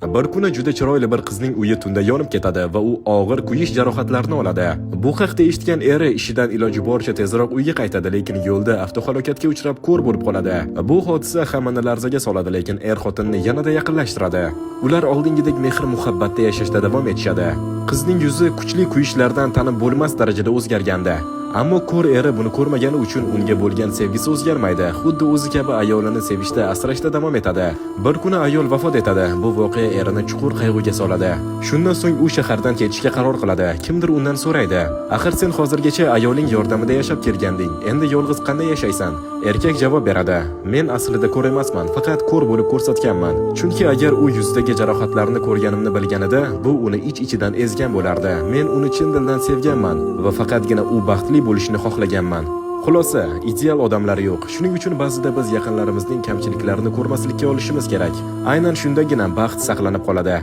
Bir kuni juda chiroyli bir qizning uyi tunda yonib ketadi va u og'ir kuyish jarohatlarini oladi. Bu haqda eshitgan eri ishidan iloji boricha tezroq uyga qaytadi, lekin yo'lda avtohalokatga uchrab ko'r bo'lib qoladi. Bu hodisa hammani larzaga soladi, lekin er xotinni yanada yaqinlashtiradi. Ular oldingidek mehr-muhabbatda yashashda davom etishadi. Qizning yuzi kuchli kuyishlardan tanib bo'lmas darajada o'zgargandi. Ammo ko'r eri buni ko'rmagani uchun unga bo'lgan sevgisi o'zgarmaydi. Xuddi o'zi kabi ayolini sevishda, asrashda davom etadi. Bir kuni ayol vafot etadi. Bu voqea erini chuqur qayg'uga soladi. Shundan so'ng u shahardan ketishga qaror qiladi. Kimdir undan so'raydi: "Axir sen hozirgacha ayoling yordamida yashab kelganding. Endi yolg'iz qanday yashaysan?" Erkak javob beradi: "Men aslida ko'r emasman, faqat ko'r bo'lib ko'rsatganman. Chunki agar u yuzidagi jarohatlarni ko'rganimni bilganida, bu uni ich-ichidan ezgan bo'lardi. Men uni chin dildan sevganman va faqatgina u baxtli bo'lishini xohlaganman." Xulosa, ideal odamlar yo'q. Shuning uchun ba'zida biz yaqinlarimizning kamchiliklarini ko'rmaslikka olishimiz kerak. Aynan shundagina baxt saqlanib qoladi.